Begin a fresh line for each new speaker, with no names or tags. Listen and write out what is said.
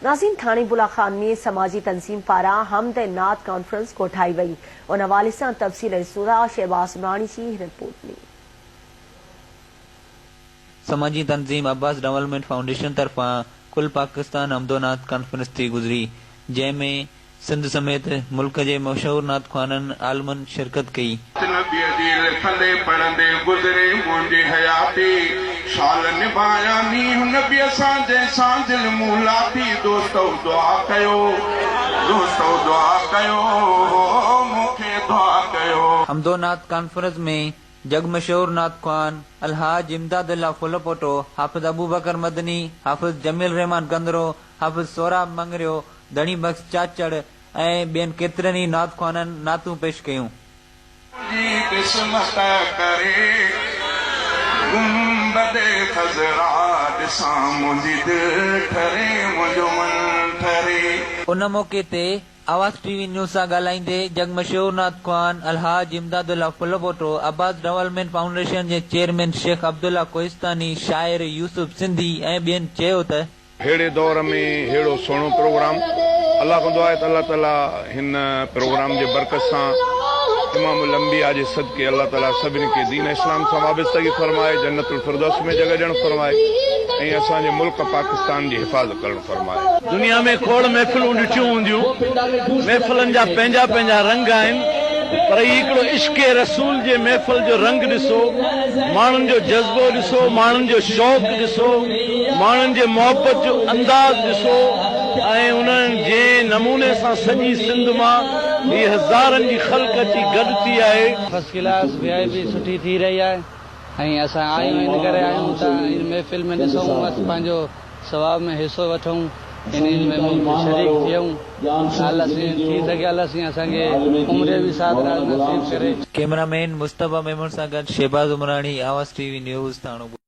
ناظرين ٿاڻي بولا خان ۾ سماجي تنظيم پاران حمد ۽ نعت ڪانفرنس ڪوٺائي وئي ان حوالي سان تفصيل ڏسون ٿا شهباز عمراڻي جي هن رپورٽ ۾.
سماجي تنظيم عباس ڊولپمينٽ فائونڊيشن طرفان ڪل پاڪستان حمد و نعت ڪانفرنس ٿي گذري جنهن ۾ سنڌ سميت ملڪ جي مشهور نعت خوانن عالمن شرڪت ڪئي.
نبيء جي لکندي پڙهندي گذري منهنجي حياتي، شال نڀايان نينهن نبيء سان جنهن سان دل مون لاتي، دوستؤ دعا ڪيو، دوستؤ دعا ڪيو، مون کي دعا ڪيو.
حمد و نعت ڪانفرنس ۾ جڳ مشهور نعت خوان الحاج امداد الله ڦلپوٽو، حافظ ابوبڪر مدني، حافظ جميل الرحمان ڪنڌرو، حافظ سهراب مڱريو، ڌڻي بخش چاچڙ ۽ ٻين ڪيترن ئي نعت خوانن نعتون پيش ڪيون.
منهنجي قسمت ڪري گنبد خضرا ڏسان منهنجي دل ٺري منهنجو من ٺري.
ان موقعي تي آواز ٽي وي نيوز سان ڳالهائيندي جڳ مشهور نعت خوان الحاج امداد الله ڦلپوٽو، عباس ڊولپمينٽ فائونڊيشن جي چيئرمين شيخ عبدالله ڪوهستاني، شاعر يوسف سنڌي ۽ ٻين چيو ته،
ههڙي دور ۾ ههڙو سهڻو پروگرام الله کان دعا آهي ته الله تعالي هن پروگرام جي برڪت سان امام الانبياء جي صدقي الله تعالي سڀني کي دين اسلام سان وابستگي فرمائي جنت الفردوس ۾ جڳهه ڏيڻ فرمائي ۽ اسان جي ملڪ پاڪستان جي حفاظت ڪرڻ فرمائي.
دنيا ۾ کوڙ محفلون ڏٺيون هونديون، محفلن جا پنهنجا پنهنجا رنگ آهن، پر هي هڪڙو عشق رسول جي محفل جو رنگ ڏسو، ماڻهن جو جذبو ڏسو، ماڻهن جو شوق ڏسو، ماڻهن جي محبت جو انداز ڏسو ۽ انهن جنهن نموني سان سڄي سنڌ مان هي هزارن جي خلق اچي گڏ ٿي آهي.
First class V I P سٺي ٿي رهي آهي ۽ اسان آيون ان ڪري آيون ته ان محفل ۾ ڏسون بس پنهنجو ثواب ۾ حصو وٺون ان محفل ۾ شريڪ ٿيون الله سين ٿي سگهي الله سين اسان کي عمري به سعادت نصيب ڪري.
ڪئميرا مين مصطفيٰ ميمڻ سان گڏ Shahbaz Umrani, Awaz T V news, ٿاڻو.